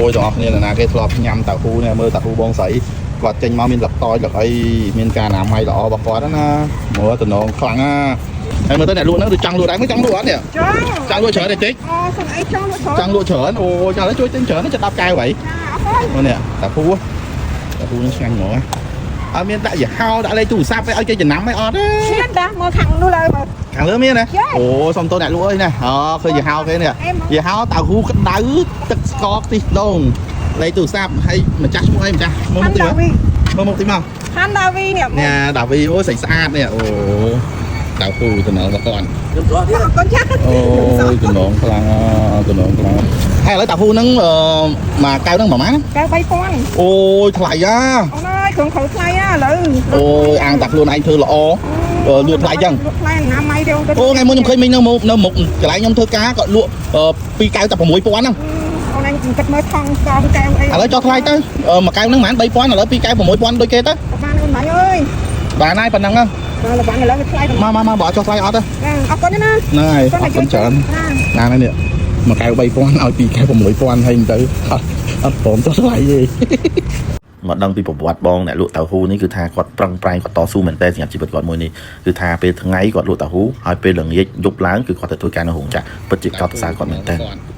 យទាំងអស់គ្នានរណាគេធ្លាប់ញ៉ាំតៅហ៊ូនេះមើលតៅហ៊ូបងស្រីគាត់ចេញមកមានលកតយលកអីមានការអនាម័យល្អរបស់គាត់ណាមើលតំណងខ្លាំងណាហើយមើលទៅអ្នកលក់ហ្នឹងដូចចង់លក់ដែរមើលចង់លក់អត់នេះ ចង់ ចង់លក់ច្រើនទេតិច អូសុំអីចង់លក់ច្រើន ចង់លក់ច្រើនអូចង់ឲ្យជួយទិញច្រើនចិត្ត10កែវហី ចាអរគុណ មើលនេះតៅហ៊ូតៅហ៊ូនឹងឆ្ងាញ់ហ្មងអត់មានដាក់យីហោដាក់លេខទូរស័ព្ទឲ្យគេចំណាំអីអត់ទេ មានតាមកខាងនោះឡើយមើល ខាងលើមានណា ចា អូសុំទោសអ្នកលក់អើយណាអូឃើញយីហោគេនេះ អេម យីហោតៅហ៊ូក្តៅទឹកស្ករខ្ទិះដូងលេខទូរស័ព្ទហើយម្ចាស់ឈ្មោះអីម្ចាស់មើលមុខតិច ហាន់ដាវី មើលមុខតិចមក ហាន់ដាវីនេះ នេះដាវីអូស្អាតស្អាតនេះអូតៅហ៊ូតំណងរបស់គាត់ អរគុណចា អូយតំណងខ្លាំងតំណងខ្លាំងហើយឥឡូវតៅហ៊ូហ្នឹងអឺមួយកៅហ្នឹងប្រហែលណា កែ3000 អូយថ្លៃអា អូនអើយគ្រឿងខូចថ្លៃណាឥឡូវ អូយអាងតាខ្លួនឯងធ្វើល្អលក់ថ្លៃចឹង លក់ថ្លៃអនាម័យទេអូន អូថ្ងៃមុនខ្ញុំឃើញមីងនៅមុខនៅមុខកន្លែងខ្ញុំធ្វើការគាត់លក់ពីរកៅតែ6000ហ្នឹង អូនឯងគិតមើលថងស្ករកែវអី ឥឡូវចុះថ្លៃទៅមួយកែវហ្នឹងប្រហែល3000ឥឡូវពីរកែវ6000ដូចគេទៅ បានអូនបាញ់អើយ បានហើយប៉ុណ្ណឹងហ្នឹង ដល់លបានឥឡូវវាថ្លៃ មកមកមកបើអត់ចុះថ្លៃអត់ទេ ចាអរគុណណា ហ្នឹងហើយអរគុណច្រើន ណា ណាស់នេះមួយកែវ3000ឲ្យពីរកែវ6000ហើយទៅអត់អត់ព្រមចុះថ្លៃទេ មកដឹងពីប្រវត្តិបងអ្នកលក់តៅហ៊ូនេះគឺថាគាត់ប្រឹងប្រែងគាត់តស៊ូមែនទែនសម្រាប់ជីវិតគាត់មួយនេះគឺថាពេលថ្ងៃគាត់លក់តៅហ៊ូហើយពេលល្ងាចយប់ឡើងគឺគាត់ទៅធ្វើការនៅរោងចក្រពិតជាកោតសរសើរគាត់មែនទែន។